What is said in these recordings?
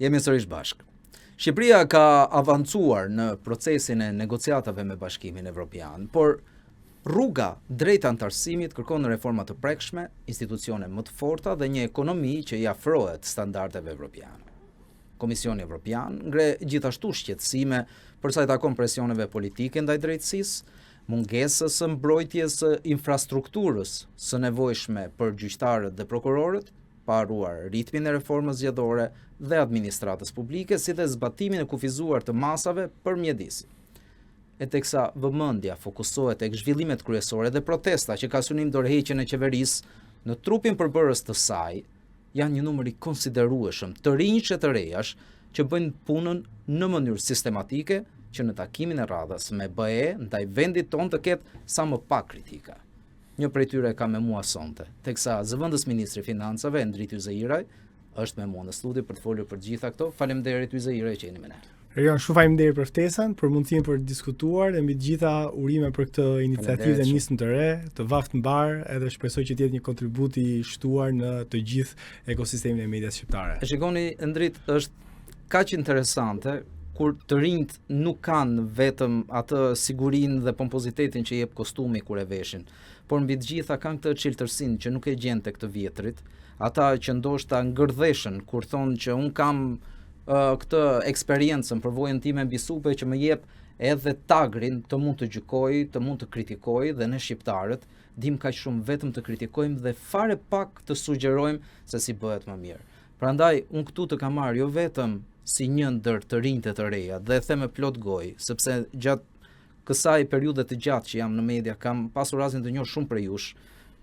Jemi sërish bashkë. Shqipëria ka avancuar në procesin e negociatave me Bashkimin Evropian, por rruga drejt anëtarësimit kërkon reforma të prekshme, institucione më të forta dhe një ekonomi që i afrohet standardeve evropiane. Komisioni Evropian ngre gjithashtu shqetësime për sa i takon presioneve politike ndaj drejtësisë, mungesës së mbrojtjes së infrastrukturës së nevojshme për gjyqtarët dhe prokurorët, pa harruar ritmin e reformës zgjedhore dhe administratës publike, si dhe zbatimin e kufizuar të masave për mjedisin. E teksa vëmendja fokusohet tek zhvillimet kryesore dhe protesta që ka synim dorëheqjen e qeverisë në trupin përbërës të saj, janë një numër i konsiderueshëm të rinjsh e të rejash që bëjnë punën në mënyrë sistematike që në takimin e radhës me BE ndaj vendit tonë të ketë sa më pak kritika. Një prej tyre kam me mua sonte, teksa zëvendës ministri i Financave Endrit Yzeiraj është me mua në studio për të folur për të gjitha këto. Faleminderit Yzeiraj që jeni me ne. Erion, shumë faleminderit për ftesën, për mundësinë për të diskutuar dhe mbi të gjitha urime për këtë iniciativë dhe nismë të re, të vaftë mbarë, edhe shpresoj që të jetë një kontribut i shtuar në të gjithë ekosistemin e medias shqiptare. E shikoni Endrit, është kaq interesante kur të rinjtë nuk kanë vetëm atë sigurinë dhe pompozitetin që jep kostumi kur e veshin, por mbi të gjitha kanë këtë çiltërsinë që nuk e gjen tek të vjetrit, ata që ndoshta ngërdheshen kur thonë që unë kam uh, këtë eksperiencën, përvojën time mbi supe që më jep edhe tagrin të mund të gjykoj, të mund të kritikoj dhe ne shqiptarët dimë kaq shumë vetëm të kritikojmë dhe fare pak të sugjerojmë se si bëhet më mirë. Prandaj unë këtu të kam marrë jo vetëm si një ndër të rinjtë e të reja dhe e them me plot gojë, sepse gjatë kësaj periudhe të gjatë që jam në media kam pasur rastin të njoh shumë prej jush,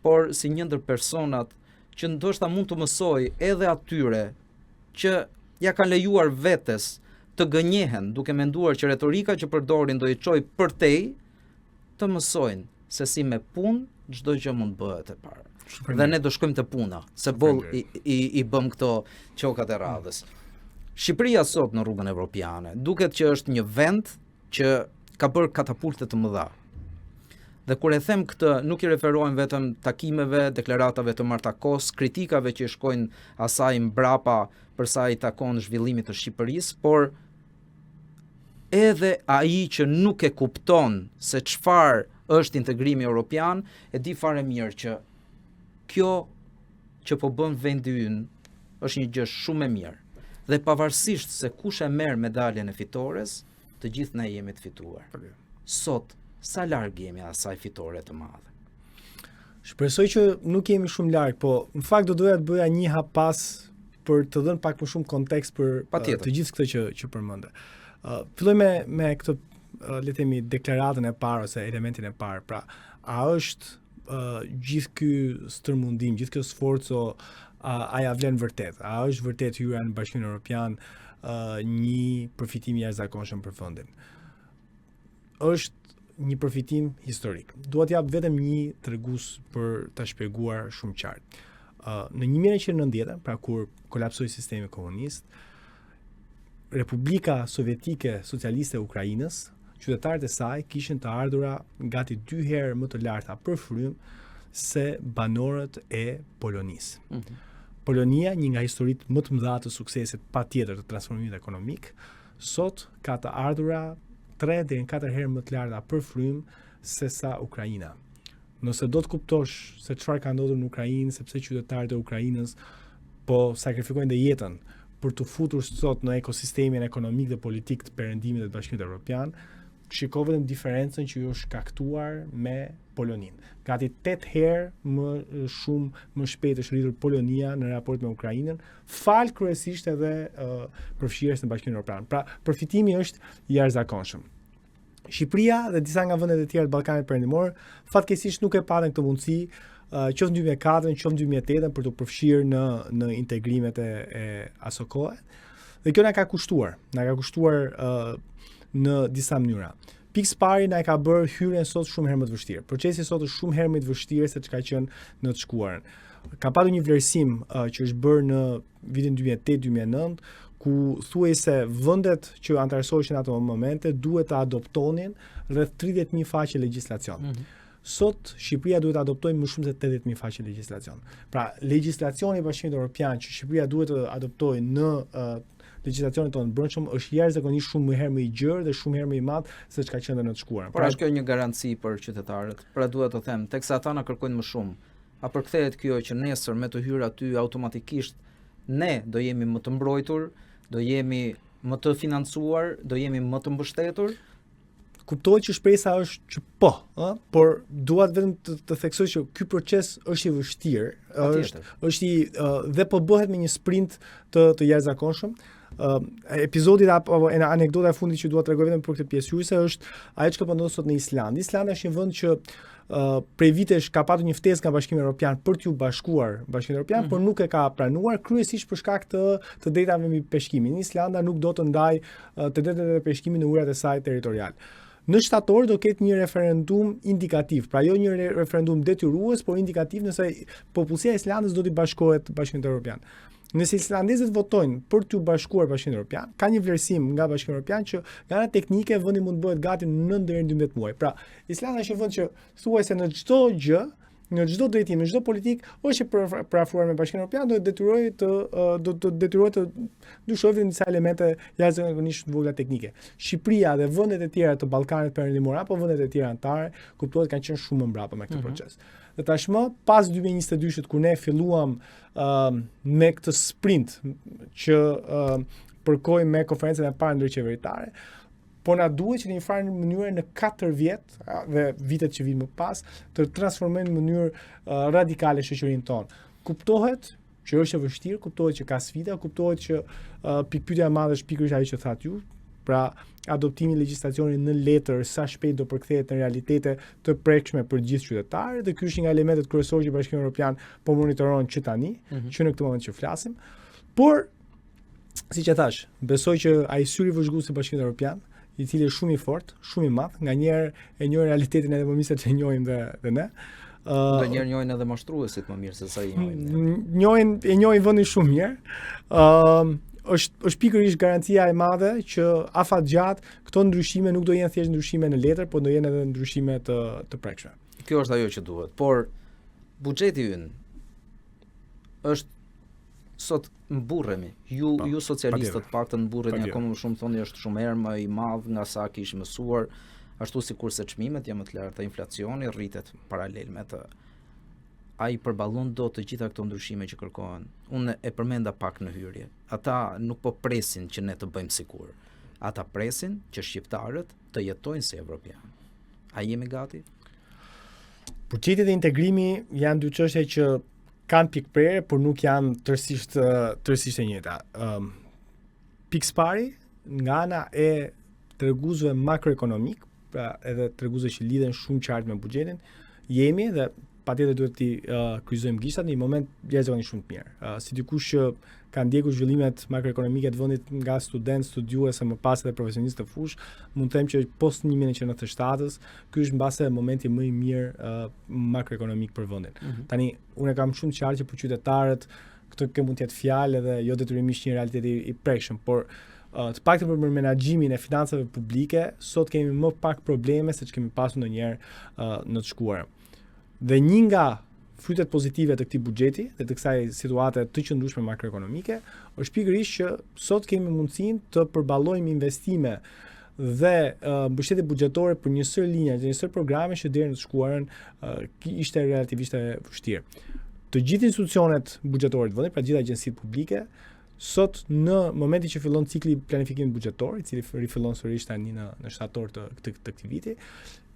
por si një ndër personat që ndoshta mund të mësoj edhe atyre që ia kanë lejuar vetes të gënjehen duke menduar që retorika që përdorin do i çojë përtej, të mësojnë se si me punë çdo gjë mund të bëhet e parë. Dhe ne do shkojmë te puna, se boll i, i, i bëm këto qokat e radhës. Shqipëria sot në rrugën evropiane duket që është një vend që ka bërë katapulte të mëdha. Dhe kur e them këtë, nuk i referohem vetëm takimeve, deklaratave të Marta Kos, kritikave që i shkojnë asaj mbrapa për sa i takon zhvillimit të Shqipërisë, por edhe ai që nuk e kupton se çfarë është integrimi europian, e di fare mirë që kjo që po bën vendi ynë është një gjë shumë e mirë. Dhe pavarësisht se kush e merr medaljen e fitores, të gjithë ne jemi të fituar. Sot, sa larg jemi asaj fitore të madhe? Shpresoj që nuk jemi shumë larg, po në fakt do doja të bëja një hap pas për të dhënë pak më shumë kontekst për uh, të gjithë këtë që që përmende. Uh, filloj me me këtë uh, le të themi deklaratën e parë ose elementin e parë. Pra, a është uh, gjithë ky stërmundim, gjithë kjo sforco uh, a ia vlen vërtet? A është vërtet hyrja në Bashkimin Evropian uh, një përfitim i jashtëzakonshëm për vendin? Është një përfitim historik. Dua të jap vetëm një tregues për ta shpjeguar shumë qartë. Uh, në 1990, pra kur kolapsoi sistemi komunist, Republika Sovjetike Socialiste e Ukrainës, qytetarët e saj kishin të ardhura gati dy herë më të larta për frymë se banorët e Polonisë. Mm -hmm. Polonia, një nga historitë më të mëdha të suksesit patjetër të transformimit ekonomik, sot ka të ardhura 3 deri në 4 herë më të larta për frymë se sa Ukraina. Nëse do të kuptosh se çfarë ka ndodhur në Ukrainë, sepse qytetarët e Ukrainës po sakrifikojnë dhe jetën për t'u futur sot në ekosistemin ekonomik dhe politik të Perëndimit dhe të Bashkimit Evropian, shiko vetëm diferencën që ju është shkaktuar me Poloninë. Gati 8 herë më shumë më shpejt është rritur Polonia në raport me Ukrainën, falë kryesisht edhe uh, përfshirjes në Bashkimin Evropian. Pra, përfitimi është i jashtëzakonshëm. Shqipëria dhe disa nga vendet e tjera të Ballkanit Perëndimor fatkeqësisht nuk e patën këtë mundësi uh, qoftë në 2004, qoftë në 2008 për t'u përfshirë në në integrimet e, e aso kohe. Dhe kjo na ka kushtuar, na ka kushtuar uh, në disa mënyra. Pikë së pari na e ka bërë hyrjen sot shumë herë më të vështirë. Procesi sot është shumë herë më i vështirë se ç'ka qenë në të shkuarën. Ka patur një vlerësim uh, që është bërë në vitin 2008-2009, ku thuhej se vendet që anëtarësoheshin në ato momente duhet të adoptonin rreth 30.000 faqe legjislacion. Mm -hmm. Sot Shqipëria duhet të adoptojë më shumë se 80.000 faqe legjislacion. Pra, legjislacioni i Bashkimit Evropian që Shqipëria duhet të adoptojë në uh, legjislacionit tonë të brendshëm është jashtëzakonisht shumë më herë më i gjerë dhe shumë herë më i madh se çka qenë në të shkuarën. Por pra, është kjo një garanci për qytetarët? Pra dua të them, teksa ata na kërkojnë më shumë, a përkthehet kjo që nesër me të hyrë aty automatikisht ne do jemi më të mbrojtur, do jemi më të financuar, do jemi më të mbështetur? Kuptohet që shpresa është që po, ë, por dua vetëm të, të theksoj që ky proces është i vështirë, është është i uh, dhe po bëhet me një sprint të të jashtëzakonshëm. Uh, episodi apo e anekdota e fundit që dua të tregoj vetëm për këtë pjesë hyrëse është ajo që po ndodh sot në Islandë. Islanda është një vend që uh, prej vitesh ka patur një ftesë nga Bashkimi Evropian për t'iu bashkuar Bashkimit Evropian, mm -hmm. por nuk e ka pranuar kryesisht për shkak të të drejtave mbi peshkimin. Islanda nuk do të ndajë të drejtat e peshkimit në ujërat e saj territorial. Në shtator do ketë një referendum indikativ, pra jo një referendum detyrues, por indikativ nëse popullsia e Islandës do t'i bashkohet Bashkimit Evropian. Nëse islandezët votojnë për t'u bashkuar Bashkimit Evropian, ka një vlerësim nga Bashkimi Evropian që nga ana teknike vendi mund të bëhet gati në 9 deri në 12 muaj. Pra, Islanda është një vend që thuajse në çdo gjë në çdo drejtim, në çdo politikë, është e përafruar me Bashkimin Evropian, do të detyrojë të do të detyrohet të ndryshojë vetëm disa elemente jashtëzakonisht të vogla teknike. Shqipëria dhe vendet e tjera të Ballkanit Perëndimor apo vendet e tjera anëtare, kuptohet kanë qenë shumë më mbrapa me këtë mm -hmm. proces. Dhe tashmë pas 2022-shit kur ne filluam uh, me këtë sprint që uh, përkoi me konferencën e parë ndërqeveritare, po na duhet që në një farë mënyre në 4 vjet dhe vitet që vijnë më pas të transformojmë në mënyrë uh, radikale shoqërinë tonë. Kuptohet që është e vështirë, kuptohet që ka sfida, kuptohet që uh, pikëpyetja e madhe është pikërisht ajo që thatë ju, pra adoptimi i legjislacionit në letër sa shpejt do përkthehet në realitete të prekshme për gjithë qytetarët dhe ky është një nga elementet kryesorë që Bashkimi Evropian po monitoron që tani, mm -hmm. që në këtë moment që flasim. Por siç e thashë, besoj që ai syri vëzhgues i Bashkimit Evropian, i cili është shumë i fortë, shumë i madh, nganjëherë e njohin realitetin edhe më mirë se ç'e njohim dhe dhe ne. Ë uh, Ndonjëherë njohin edhe mashtruesit më mirë se sa i njohim ne. Njohin e njohin vendin shumë mirë. Ë uh, është është pikërisht garancia e madhe që afatgjatë këto ndryshime nuk do jenë thjesht ndryshime në letër, por do jenë edhe ndryshime të të prekshme. Kjo është ajo që duhet, por buxheti ynë është sot mburremi. Ju po, ju socialistët të paktën mburreni akoma më shumë thoni është shumë herë më i madh nga sa kishim mësuar, ashtu sikurse çmimet janë më të larta, inflacioni rritet paralel me të. A i përballon dot të gjitha këto ndryshime që kërkohen. Unë e përmenda pak në hyrje. Ata nuk po presin që ne të bëjmë sikur. Ata presin që shqiptarët të jetojnë si evropianë. A jemi gati? Buxheti dhe integrimi janë dy çështje që kanë pikëprerje, por nuk janë tërësisht tërësisht e njëjta. Ëm um, pikësëpari nga ana e treguesve makroekonomik, pra edhe treguesve që lidhen shumë qartë me buxhetin, jemi dhe patjetër duhet t'i uh, kryqëzojmë gishtat në një moment jashtëzakonisht shumë të mirë. Uh, si dikush që ka ndjekur zhvillimet makroekonomike të vendit nga student, studiues e më pas edhe profesionist të fushës, mund të them që post 1997-s, ky është mbase momenti më i mirë uh, makroekonomik për vendin. Mm -hmm. Tani unë e kam shumë të qartë që për qytetarët këtë kjo mund të jetë fjalë edhe jo detyrimisht një realitet i, i prekshëm, por uh, të paktën për menaxhimin e financave publike, sot kemi më pak probleme se ç'kemi pasur ndonjëherë uh, në të shkuarën. Dhe një nga frytet pozitive të këtij buxheti dhe të kësaj situate të qëndrueshme makroekonomike është pikërisht që sot kemi mundësinë të përballojmë investime dhe uh, mbështetje buxhetore për një sërë linja, një sërë programe që deri në të shkuarën uh, ishte relativisht e vështirë. Të gjithë institucionet buxhetore të vendit, pra të gjitha agjencitë publike, sot në momentin që fillon cikli i planifikimit buxhetor, i cili rifillon sërish tani në në shtator të të, të këtij viti,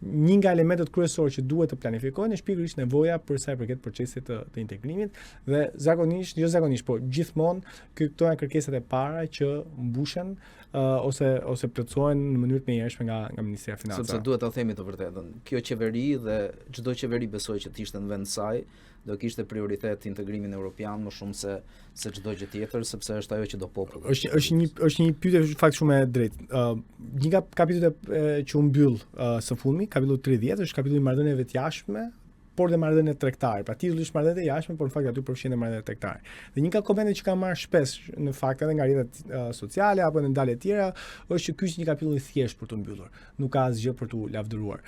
një nga elementët kryesorë që duhet të planifikojnë është pikërisht nevoja për sa i përket procesit të, të integrimit dhe zakonisht, jo zakonisht, po gjithmonë këto janë kërkesat e para që mbushen uh, ose ose plotësohen në mënyrë të menjëhershme nga nga Ministria e Financave. Sepse duhet ta themi të vërtetën. Kjo qeveri dhe çdo qeveri besoj që të ishte në vend të saj, do kishte prioritet integrimin evropian më shumë se se çdo gjë tjetër, sepse është ajo që do populli. Është është një është një pyetje në fakt shumë e drejtë. Ë uh, një nga kapitujt e, që u mbyll uh, së fundmi, kapitulli 30 është kapitulli i marrëdhënieve të jashtme, por dhe marrëdhëniet tregtare. Pra titulli është marrëdhëniet e jashtme, por në fakt aty përfshihen dhe marrëdhëniet tregtare. Dhe një nga komentet që kam marrë shpesh në fakt edhe nga rrjetet uh, sociale apo në dalje të tjera, është që ky është një kapitull i thjeshtë për t'u mbyllur. Nuk ka asgjë për t'u lavdëruar.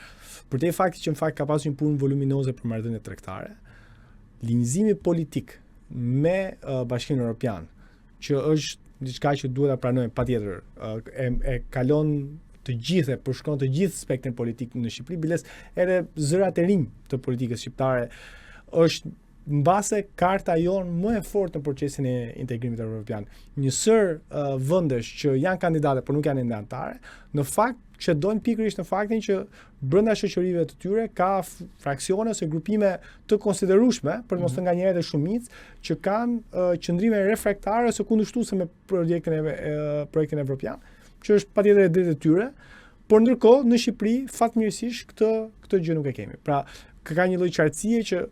Përtej faktit që në fakt ka pasur një punë voluminoze për marrëdhëniet tregtare, linjëzimi politik me uh, Bashkimin Evropian, që është diçka që duhet ta pranojmë patjetër. E, e kalon të gjithë, e përshkon të gjithë spektrin politik në Shqipëri, biles edhe zërat e rinj të politikës shqiptare është mbase karta jonë më e fortë në procesin e integrimit evropian. Një sërë uh, vendesh që janë kandidate, por nuk janë ende anëtare, në fakt çedojnë pikërisht në faktin që brenda shoqërive të tyre ka fraksione ose grupime të konsiderueshme, për mos të mhm. nganjëherë edhe shumicë, që kanë uh, qëndrime refraktare ose kundërshtuese me projektin e uh, projektin evropian, që është patjetër e drejtë e tyre, por ndërkohë në Shqipëri fatmirësisht këtë këtë gjë nuk e kemi. Pra, ka një lloj qartësie që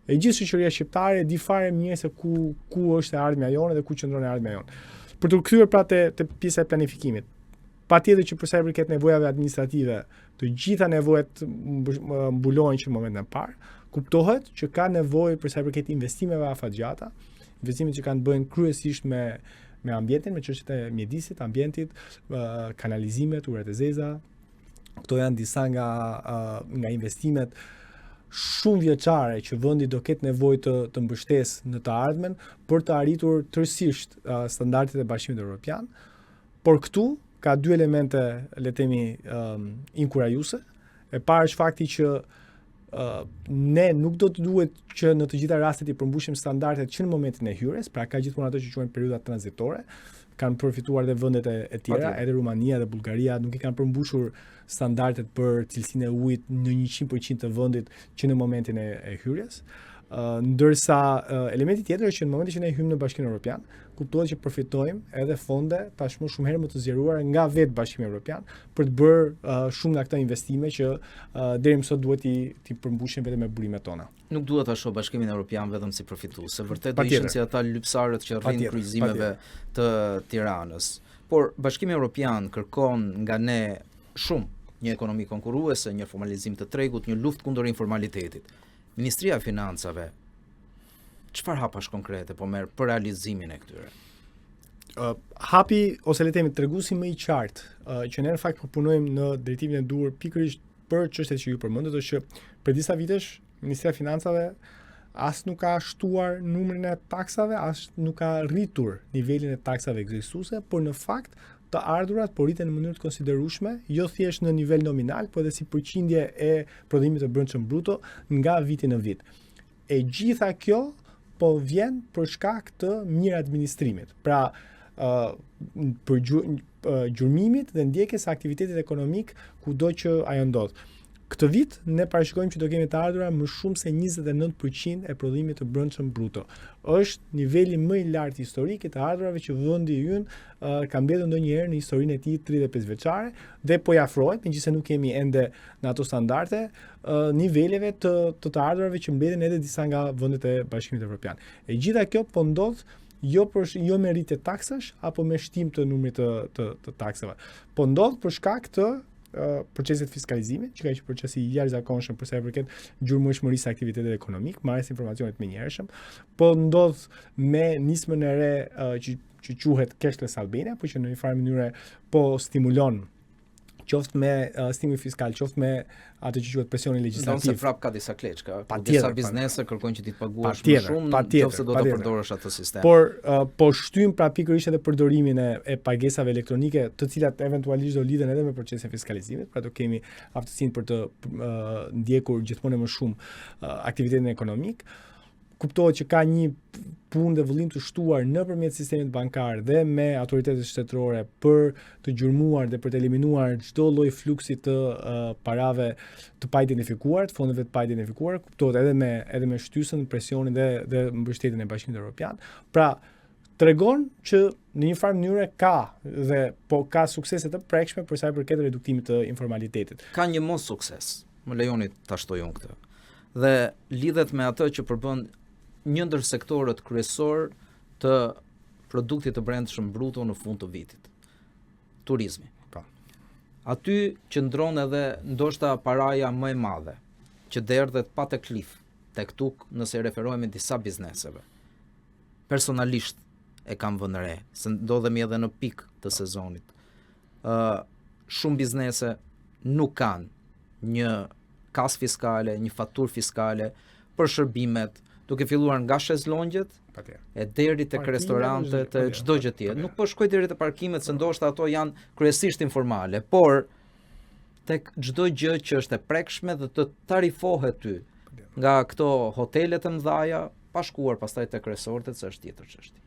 e gjithë shoqëria shqiptare e di fare mirë se ku ku është e ardhmja jonë dhe ku qëndron e ardhmja jonë. Për t'u kthyer pra te te pjesa e planifikimit. Patjetër që për sa i përket nevojave administrative, të gjitha nevojat mbulohen që në momentin e parë. Kuptohet që ka nevojë për sa i përket investimeve afatgjata, investime që kanë të bëjnë kryesisht me me ambientin, me çështjet e mjedisit, ambientit, kanalizimet, ujërat e zeza. Këto janë disa nga nga investimet shumëvjeçare që vendi do ketë nevojë të të mbështesë në të ardhmen për të arritur tërësisht standardet e Bashkimit Evropian. Por këtu ka dy elemente, le të themi, um, inkurajuese. E para është fakti që uh, ne nuk do të duhet që në të gjitha rastet i përmbushim standardet që në momentin e hyrjes, pra ka gjithmonë ato që quhen periudha tranzitore, kanë përfituar dhe vendet e, e tjera, edhe Rumania dhe Bullgaria nuk i kanë përmbushur standardet për cilësinë e ujit në 100% të vendit që në momentin e, e hyrjes. Uh, ndërsa uh, elementi tjetër është që në momentin që ne hyjmë në Bashkimin Evropian, kuptohet që përfitojmë edhe fonde tashmë shumë herë më të zgjeruara nga vetë Bashkimi Evropian për të bërë uh, shumë nga këto investime që uh, deri më sot duhet t'i t'i përmbushim vetëm me burimet tona. Nuk dua ta shoh Bashkimin Evropian vetëm si përfitues, se vërtet do ishin si ata lypsarët që rrinë kryqëzimeve të Tiranës. Por Bashkimi Evropian kërkon nga ne shumë një ekonomi konkurruese, një formalizim të tregut, një luftë kundër informalitetit. Ministria e Financave çfarë hapash konkrete po merr për realizimin e këtyre? Uh, hapi ose le të themi treguesi më i qartë uh, që ne në fakt po punojmë në drejtimin e duhur pikërisht për çështjet që ju përmendët është që për disa vitesh Ministria e Financave as nuk ka shtuar numrin e taksave, as nuk ka rritur nivelin e taksave ekzistuese, por në fakt të ardhurat po rriten në mënyrë të konsiderueshme, jo thjesht në nivel nominal, por edhe si përqindje e prodhimit të brendshëm bruto nga viti në vit. E gjitha kjo po vjen për shkak të miradministrimit. Pra, ë uh, për gjurmimit dhe ndjekjes së aktivitetit ekonomik kudo që ajo ndodh. Këtë vit ne parashikojmë që do kemi të ardhura më shumë se 29% e prodhimit të brendshëm bruto. Është niveli më i lartë historik i të ardhurave që vendi ynë uh, ka mbledhur ndonjëherë në historinë e tij 35 vjeçare dhe po i afrohet, megjithëse nuk jemi ende në ato standarde, uh, niveleve të të të ardhurave që mbledhin edhe disa nga vendet e Bashkimit Evropian. E gjitha kjo po ndodh jo për jo me rritje taksash apo me shtim të numrit të të, të taksave. Po ndodh për shkak të procesit të fiskalizimit, që ka qenë proces i jashtëzakonshëm për sa i përket gjurmueshmërisë së aktivitetit ekonomik, marrjes së informacionit të menjëhershëm, po ndodh me nismën e re që që quhet Cashless Albania, por që në një farë mënyre po stimulon qoftë me uh, stimuj fiskal, qoftë me atë që quhet presioni legjislativ. Ndonëse prap ka disa kleçka, po disa biznese kërkojnë që ti të paguash më shumë, nëse do të përdorësh atë sistem. Por uh, po shtym pra pikërisht edhe përdorimin e, e pagesave elektronike, të cilat eventualisht do lidhen edhe me procesin e fiskalizimit, pra do kemi aftësinë për të uh, ndjekur gjithmonë më shumë uh, aktivitetin ekonomik. Kuptohet që ka një punë dhe vëllim të shtuar nëpërmjet sistemit bankar dhe me autoritetet shtetërore për të gjurmuar dhe për të eliminuar çdo lloj fluksi të uh, parave të paidentifikuar, të fondeve të paidentifikuara, kuptohet edhe me edhe me shtysën, presionin dhe dhe mbështetjen e Bashkimit Evropian. Pra, tregon që në një farë mënyre ka dhe po ka suksese të prekshme për sa i përket reduktimit të informalitetit. Ka një mos sukses, më lejoni ta shtoj unë këtë. Dhe lidhet me atë që përbën një ndër sektorët kryesor të produktit të brendshëm bruto në fund të vitit. Turizmi. Po. Aty qëndron edhe ndoshta paraja më e madhe që derdhet pa teklif tek tuk nëse i referohemi disa bizneseve. Personalisht e kam vënë re, se ndodhemi edhe në pik të sezonit. Ë uh, shumë biznese nuk kanë një kasë fiskale, një faturë fiskale për shërbimet, Duke filluar nga shezlongjet, e deri tek restorantet e çdo gjë tjetër. Nuk po shkoj deri te parkimet se ndoshta ato janë kryesisht informale, por tek çdo gjë që është e prekshme dhe të tarifohet ty nga këto hotele të mëdha, pa shkuar pastaj tek resortet se është tjetër çështje.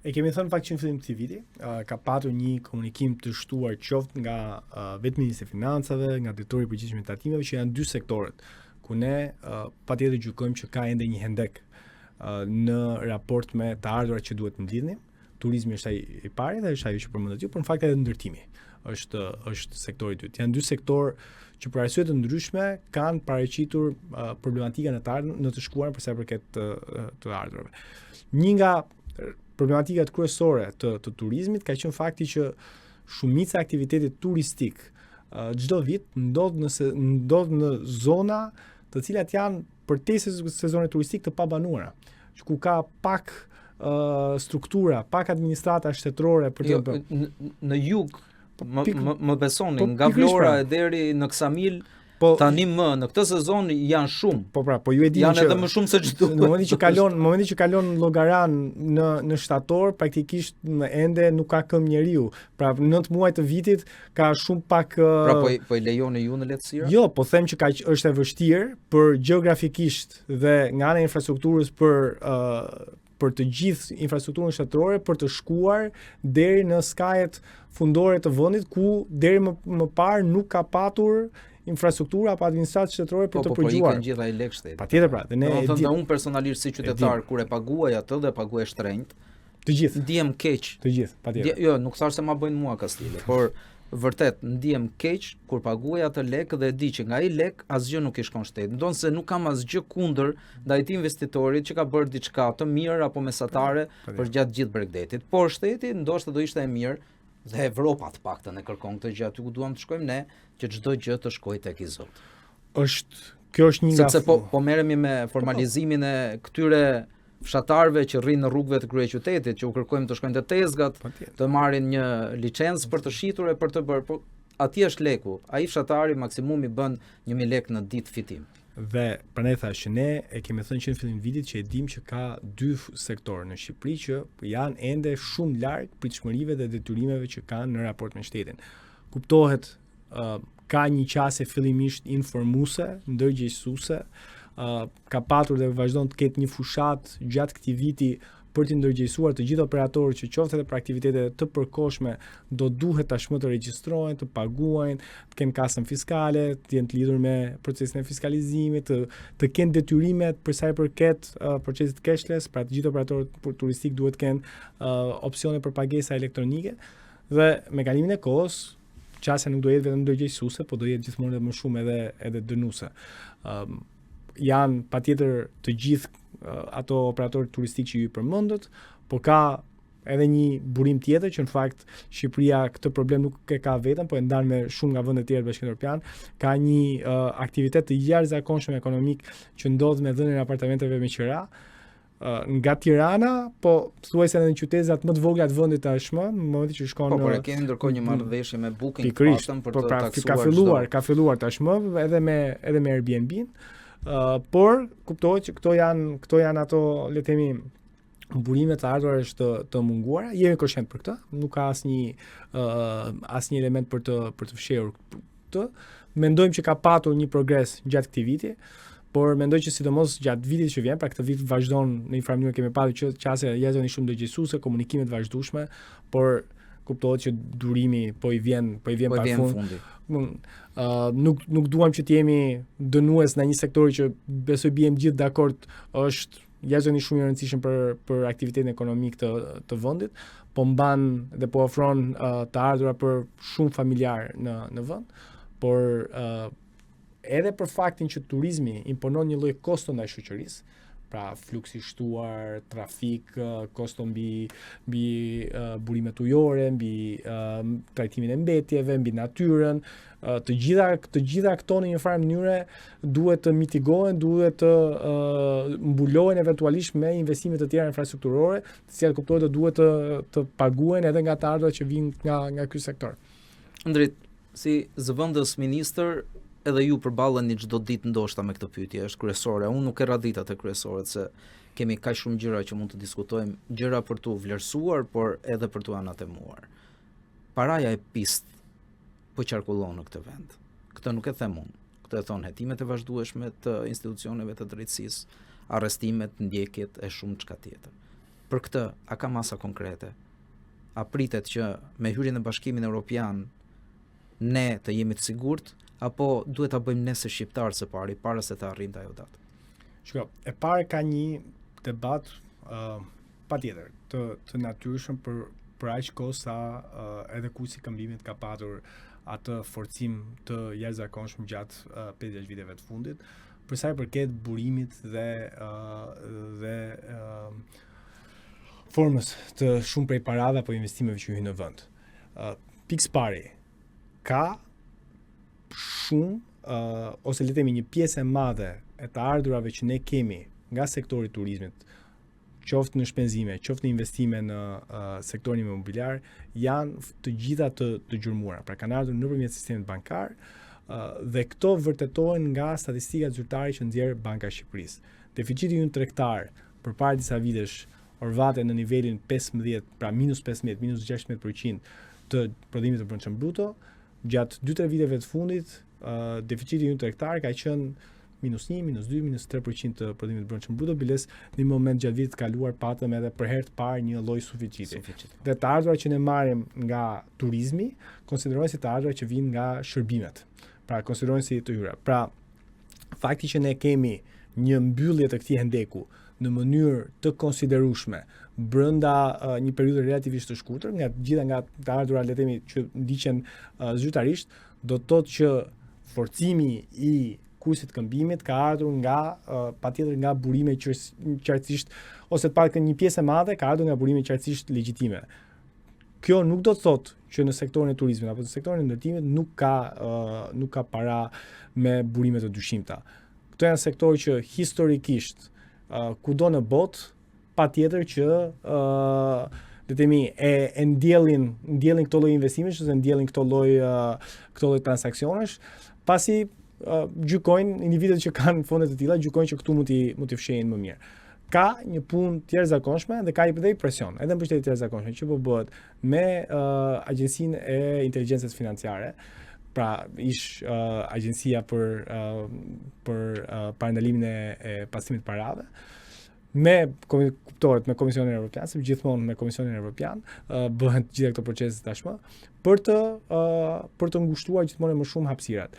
E kemi thënë fakt që në fillim të këtij viti, uh, ka patur një komunikim të shtuar qoftë nga uh, vetë Ministri i Financave, nga drejtori i përgjithshëm i tatimeve që janë dy sektorët ku ne uh, patjetër gjykojmë që ka ende një hendek uh, në raport me të ardhurat që duhet të mblidhnim. Turizmi është ai i pari dhe është ajo që përmendët ju, por në fakt edhe ndërtimi është është sektori i dytë. Janë dy sektorë që për arsye të ndryshme kanë paraqitur uh, problematika në të ardhmen, në të shkuarën për sa i përket të, të ardhurave. Një nga problematikat kryesore të të turizmit ka qenë fakti që shumica e aktivitetit turistik çdo vit ndodh në se, ndodh në zona të cilat janë përtej sezonit turistik të pabanuara, që ku ka pak uh, struktura, pak administrata shtetërore për të jo, bërë. Në, në jug, po, më, më, më besoni, po, nga Vlora pra. e deri në Ksamil, Po tani më në këtë sezon janë shumë. Po pra, po ju e dini që janë edhe më shumë se ç'duhet. Në momentin që kalon, në momentin që kalon Llogaran në në shtator, praktikisht në ende nuk ka këmbë njeriu. Pra 9 muaj të vitit ka shumë pak Pra po po i lejoni ju në lehtësira? Jo, po them që ka është e vështirë për gjeografikisht dhe nga ana e infrastrukturës për uh, për të gjithë infrastrukturën shtetërore për të shkuar deri në skajet fundore të vendit ku deri më, më parë nuk ka patur infrastrukturë apo administratë shtetërore për po, të po, përgjuar. Po, po, ikën gjithë ai lek shtetit. Patjetër pra, dhe ne e dimë. Unë personalisht si qytetar kur e paguaj atë dhe paguaj shtrenjtë, Të gjithë. Ndihem keq. Të gjithë, patjetër. Jo, nuk thashë se ma bëjnë mua kastile, por vërtet ndihem keq kur paguaj atë lek dhe e di që nga ai lek asgjë nuk i shkon shtetit. Ndonëse nuk kam asgjë kundër ndaj atij investitorit që ka bërë diçka të mirë apo mesatare përgjatë gjithë bregdetit, por shteti ndoshta do ishte e mirë dhe Evropa të paktën e kërkon këtë gjë aty ku duam të shkojmë ne, që çdo gjë të shkojë tek i zoti. Është kjo është një nga Sepse po po merremi me formalizimin e këtyre fshatarëve që rrinë në rrugëve të kryeqytetit, që u kërkojmë të shkojnë te tezgat, të marrin një licencë për të shitur e për të bërë, po atje është leku. Ai fshatari maksimumi bën 1000 lekë në ditë fitim. Dhe prandaj thashë që ne e kemi thënë që në fillim të vitit që e dimë që ka dy sektorë në Shqipëri që janë ende shumë larg pritshmërive dhe detyrimeve që kanë në raport me shtetin. Kuptohet uh, ka një qasje fillimisht informuese, ndërgjegjësuese, uh, ka patur dhe vazhdon të ketë një fushatë gjatë këtij viti për të ndërgjegjësuar të gjithë operatorët që qoftë edhe për aktivitete të përkohshme do duhet tashmë të regjistrohen, të paguajnë, të kenë kasën fiskale, të jenë të lidhur me procesin e fiskalizimit, të të kenë detyrimet për sa i përket uh, procesit cashless, pra të gjithë operatorët turistikë duhet të kenë uh, opsione për pagesa elektronike dhe me kalimin e kohës qasja nuk do jetë vetëm ndërgjegjësuese, po do jetë gjithmonë edhe më shumë edhe edhe dënuese. Ëm um, janë patjetër të gjithë uh, ato operatorë turistikë që ju përmendët, po ka edhe një burim tjetër që në fakt Shqipëria këtë problem nuk e ka vetëm, po e ndan me shumë nga vendet e tjera të Bashkimit Evropian, ka një uh, aktivitet të jashtëzakonshëm ekonomik që ndodh me dhënien e apartamenteve me qira, nga Tirana, po thuajse edhe në qytetet më të vogla të vendit tashmë, në momentin që shkon Po, por e kemi ndërkohë një marrëveshje me Booking pikërisht, për po, të pra, taksuar. Ka filluar, ka filluar tashmë edhe me edhe me Airbnb-n. Uh, por kuptohet që këto janë këto janë ato le të themi burime të ardhurash të të munguara. Jemi koshient për këtë, nuk ka asnjë uh, asnjë element për të për të fshehur këtë. Mendojmë që ka patur një progres gjatë këtij viti, por mendoj që sidomos gjatë vitit që vjen, pra këtë vit vazhdon në një farë mënyrë kemi patur që qasje jashtëzakonisht shumë ndërgjegjësuese, komunikime të vazhdueshme, por kuptohet që durimi po i vjen, po i vjen po pa fund. Fundi. Uh, nuk nuk duam që të jemi dënues në një sektor që besoj biem gjithë dakord është jashtëzakonisht shumë i rëndësishëm për për aktivitetin ekonomik të të vendit, po mban dhe po ofron uh, të ardhura për shumë familjarë në në vend, por uh, edhe për faktin që turizmi imponon një lloj kosto ndaj shoqërisë, pra fluks i shtuar, trafik, kosto mbi mbi uh, burimet ujore, mbi uh, trajtimin e mbetjeve, mbi natyrën, uh, të gjitha të gjitha këto në një farë mënyre duhet të mitigohen, duhet të uh, mbulohen eventualisht me investime të tjera infrastrukturore, të cilat kuptohet do duhet të të paguhen edhe nga të ardhurat që vijnë nga nga ky sektor. Ndrit, si zëvendës ministër, Edhe ju përballeni çdo ditë ndoshta me këtë pyetje, është kryesore. Unë nuk e radhita te kryesoret se kemi kaq shumë gjëra që mund të diskutojmë, gjëra për t'u vlerësuar, por edhe për t'u anatemuar. Paraja e pistë po qarkullon në këtë vend. Këtë nuk e them unë. Këtë e thonë hetimet e vazhdueshme të institucioneve të drejtësisë, arrestimet, ndjekjet e shumë çka tjetër. Për këtë, a ka masa konkrete? A pritet që me hyrjen në Bashkimin Evropian ne të jemi të sigurt apo duhet ta bëjmë ne si shqiptarë së pari para se të arrijmë te ajo datë? Shiko, e parë ka një debat uh, patjetër të të natyrshëm për për aq kohë sa uh, edhe kursi i këmbimit ka patur atë forcim të jashtëzakonshëm gjatë uh, 5-6 viteve të fundit, për sa i përket burimit dhe uh, dhe uh, formës të shumë prej parave apo investimeve që hyjnë në vend. Uh, pikë së pari, ka shumë uh, ose le të themi një pjesë e madhe e të ardhurave që ne kemi nga sektori i turizmit, qoftë në shpenzime, qoftë në investime në uh, sektorin imobiliar, janë të gjitha të të gjurmuara. Pra kanë ardhur nëpërmjet sistemit bankar uh, dhe këto vërtetohen nga statistikat zyrtare që nxjerr Banka e Shqipërisë. Deficiti ynë tregtar përpara disa vitesh orvate në nivelin 15, pra minus 15, minus 16% të prodhimit të brendshëm bruto, gjatë 2-3 viteve të fundit, uh, deficiti ynë tregtar ka qenë minus 1, minus 2, minus 3% të prodhimit të brendshëm bruto, biles në një moment gjatë vitit të kaluar patëm edhe për herë të parë një lloj suficiti. Suficit. Po. Dhe të ardhurat që ne marrim nga turizmi konsiderohen si të ardhura që vijnë nga shërbimet. Pra konsiderohen si të hyra. Pra fakti që ne kemi një mbyllje të këtij hendeku në mënyrë të konsiderueshme brenda uh, një periudhe relativisht të shkurtër, nga të gjitha nga të ardhurat le të themi që ndiqen uh, zyrtarisht, do të thotë që forcimi i kursit të këmbimit ka ardhur nga uh, patjetër nga burime që qartësisht ose të paktën një pjesë e madhe ka ardhur nga burime qartësisht legjitime. Kjo nuk do të thotë që në sektorin e turizmit apo në sektorin e ndërtimit nuk ka uh, nuk ka para me burime të dyshimta. Këto janë sektorë që historikisht uh, kudo në botë patjetër që uh, le të themi e e ndjellin ndjellin këto lloj investimesh ose ndjellin këto lloj uh, këto lloj transaksionesh, pasi uh, gjykojnë individët që kanë fonde të tilla, gjykojnë që këtu mund t'i mund t'i fshehin më mirë ka një punë të jashtëzakonshme dhe ka edhe presion, edhe mbështetje të jashtëzakonshme që po bëhet me uh, Agjencinë e Inteligjencës Financiare, pra ish uh, agjencia për uh, për uh, parandalimin e, e pastrimit të parave me kuptohet me Komisionin Evropian, se gjithmonë me Komisionin Evropian uh, bëhen të gjitha këto procese tashmë për të uh, për të ngushtuar gjithmonë më shumë hapësirat.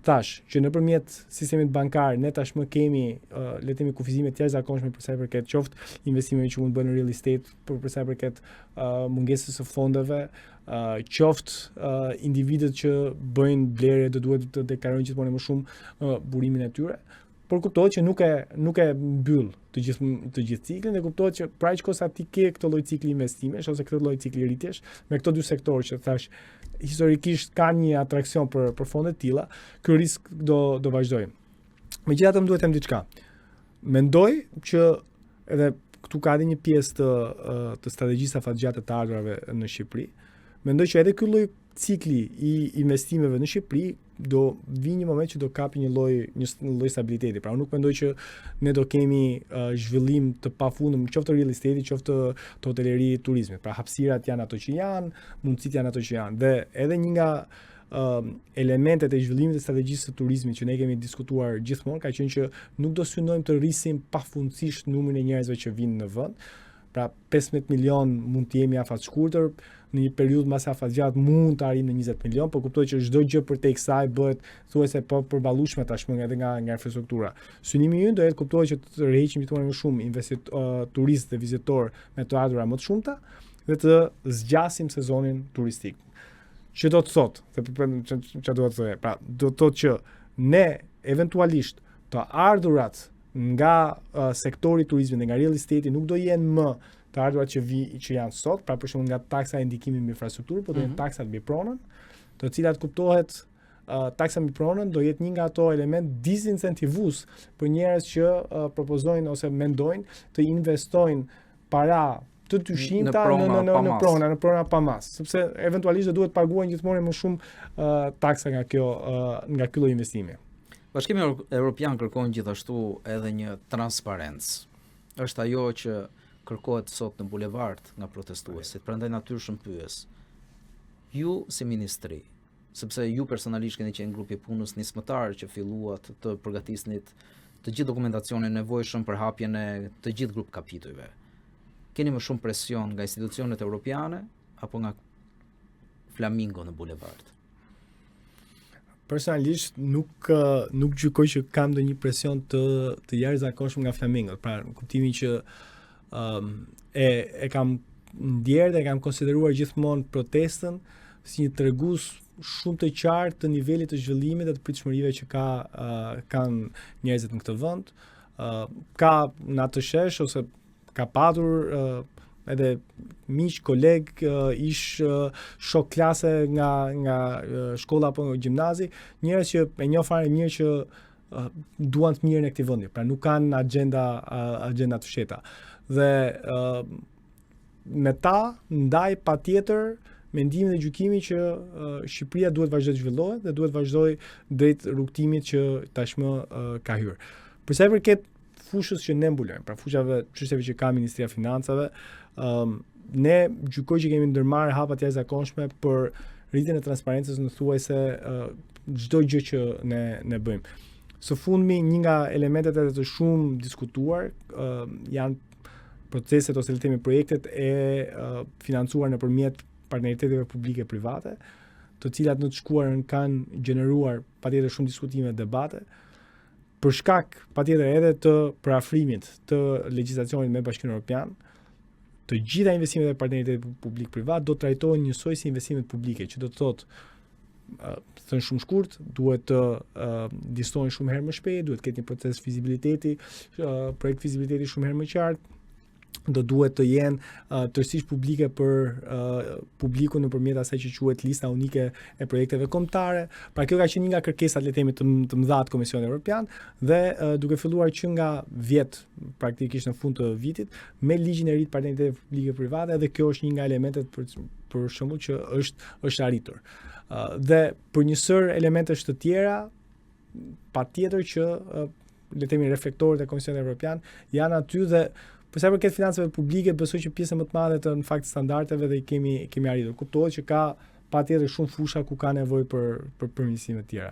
Thashë që nëpërmjet sistemit bankar ne tashmë kemi uh, le të themi kufizime të jashtëzakonshme për sa i përket qoftë investimeve që mund të bëhen në real estate, për për sa i përket uh, mungesës së fondeve, uh, qoftë uh, individët që bëjnë blerje do duhet të deklarojnë gjithmonë më shumë uh, burimin e tyre. Por kuptohet që nuk e nuk e mbyll të gjithë të gjithë ciklin dhe kuptohet që pra aq kohë sa ti ke këtë lloj cikli investimesh ose këtë lloj cikli rritjesh me këto dy sektorë që thashë historikisht kanë një atraksion për për fonde të tilla, ky risk do do vazhdojë. Megjithatë më duhet të them diçka. Mendoj që edhe këtu ka edhe një pjesë të të strategjisë afatgjatë të ardhurave në Shqipëri. Mendoj që edhe ky lloj cikli i investimeve në Shqipëri do vijë një moment që do kapi një lloj një lloj stabiliteti. Pra unë nuk mendoj që ne do kemi uh, zhvillim të pafundëm qoftë të real estate, qoftë të, të hoteleri turizmit. Pra hapësirat janë ato që janë, mundësitë janë ato që janë. Dhe edhe një nga uh, elementet e zhvillimit të strategjisë së turizmit që ne kemi diskutuar gjithmonë ka qenë që nuk do synojmë të rrisim pafundësisht numrin e njerëzve që vijnë në vend, Pra 15 milion mund të jemi afatshkurtër, në një periudhë mbase afatgjatë mund të arrijmë në 20 milion, por kuptoj që çdo gjë përtej kësaj bëhet thuajse e papërballueshme tashmë edhe nga nga infrastruktura. Synimi ynë do jetë kuptohet që të tërheqim gjithmonë më shumë investit uh, turistë dhe vizitorë me të ardhura më të shumta dhe të zgjasim sezonin turistik. Që do të thotë, se çfarë do të thotë, pra do të thotë që ne eventualisht të ardhurat nga uh, sektori i turizmit dhe nga real estate nuk do jenë më të ardhurat që vi që janë sot, pra për shembull nga taksa e ndikimit mbi infrastrukturë, por do jenë mm -hmm. taksat mbi pronën, të cilat kuptohet uh, taksa mbi pronën do jetë një nga ato element disincentivues për njerëz që uh, propozojnë ose mendojnë të investojnë para të dyshimta në në në, në prona, në prona pa masë, sepse eventualisht do duhet paguajnë gjithmonë më shumë uh, taksa nga kjo uh, nga ky lloj investimi. Bashkimi Evropian kërkon gjithashtu edhe një transparencë. Është ajo që kërkohet sot në bulevard nga protestuesit, prandaj natyrshëm pyes. Ju si ministri, sepse ju personalisht keni qenë grupi i punës nismëtar që filluat të përgatisnit të gjithë dokumentacionin e nevojshëm për hapjen e të gjithë grup kapitujve. Keni më shumë presion nga institucionet europiane apo nga Flamingo në bulevard? Personalisht nuk nuk gjykoj që kam ndonjë presion të të jashtëzakonshëm nga Flamingo. Pra, në kuptimin që um, e e kam ndjerë dhe e kam konsideruar gjithmonë protestën si një tregues shumë të qartë të nivelit të zhvillimit dhe të pritshmërive që ka uh, kanë njerëzit në këtë vend. Uh, ka në atë shesh ose ka patur uh, edhe miq, koleg, uh, ish uh, shok klase nga nga uh, shkolla apo gjimnazi, njerëz që e njoh fare mirë që uh, duan të mirën e këtij vendi, pra nuk kanë agjenda uh, agjenda të fshehta. Dhe uh, me ta ndaj patjetër mendimin dhe gjykimin që uh, Shqipëria duhet vazhdojë të zhvillohet dhe duhet vazhdojë drejt rrugëtimit që tashmë uh, ka hyrë. Për sa i përket fushës që ne mbulojmë, pra fushave çështjeve që ka Ministria e Financave, ëm um, ne gjykoj që kemi ndërmarrë hapa të jashtëzakonshme për rritjen e transparencës në thuajse çdo gjë që ne ne bëjmë. Së fundmi një nga elementet edhe të shumë diskutuar uh, janë proceset ose le të themi projektet e uh, financuar nëpërmjet partneriteteve publike private, të cilat në të shkuarën kanë gjeneruar patjetër shumë diskutime, debate. Për shkak patjetër edhe të përafrimit të legjislacionit me Bashkimin Evropian, të gjitha investimet e partneritetit publik privat do të trajtohen njësoj si investimet publike, që do të thotë thënë shumë shkurt, duhet të uh, listohen shumë herë më shpejt, duhet të ketë një proces fizibiliteti, uh, projekt fizibiliteti shumë herë më qartë, do duhet të jenë uh, tërësisht publike për uh, publikun nëpërmjet asaj që quhet lista unike e projekteve kombëtare. Pra kjo ka qenë një nga kërkesat le të themi të, të mëdha të Komisionit Evropian dhe uh, duke filluar që nga vjet praktikisht në fund të vitit me ligjin e ri të partneritetit publike private edhe kjo është një nga elementet për për shembull që është është arritur. Uh, dhe për një sërë elementesh të tjera patjetër që uh, le të themi reflektorët e Komisionit Evropian janë aty dhe për sa i përket financave publike besoj që pjesën më të madhe të në fakt standardeve dhe i kemi kemi arritur. Kuptohet që ka patjetër shumë fusha ku ka nevojë për për përmirësime të tjera.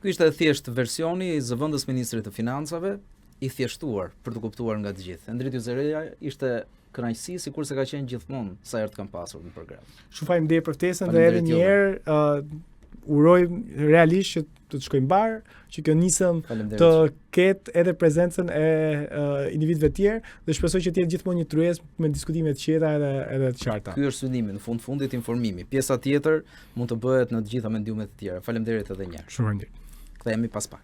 Ky ishte thjesht versioni i zëvendës ministrit të Financave, i thjeshtuar për të kuptuar nga të gjithë. Endrit Yzeiraj ishte kënaqësi sikurse ka qenë gjithmonë sa herë të kam pasur në program. Shumë faleminderit për ftesën dhe edhe një herë uh, uroj realisht që të të shkojë mbarë, që kjo nismë të ketë edhe prezencën e uh, individëve të tjerë dhe shpresoj që të jetë gjithmonë një tryezë me diskutime të qeta edhe edhe të qarta. Ky është synimi, në fund fundit informimi. Pjesa tjetër mund të bëhet në të gjitha mediumet e tjera. Faleminderit edhe një herë. Shumë faleminderit. Kthehemi pas pak.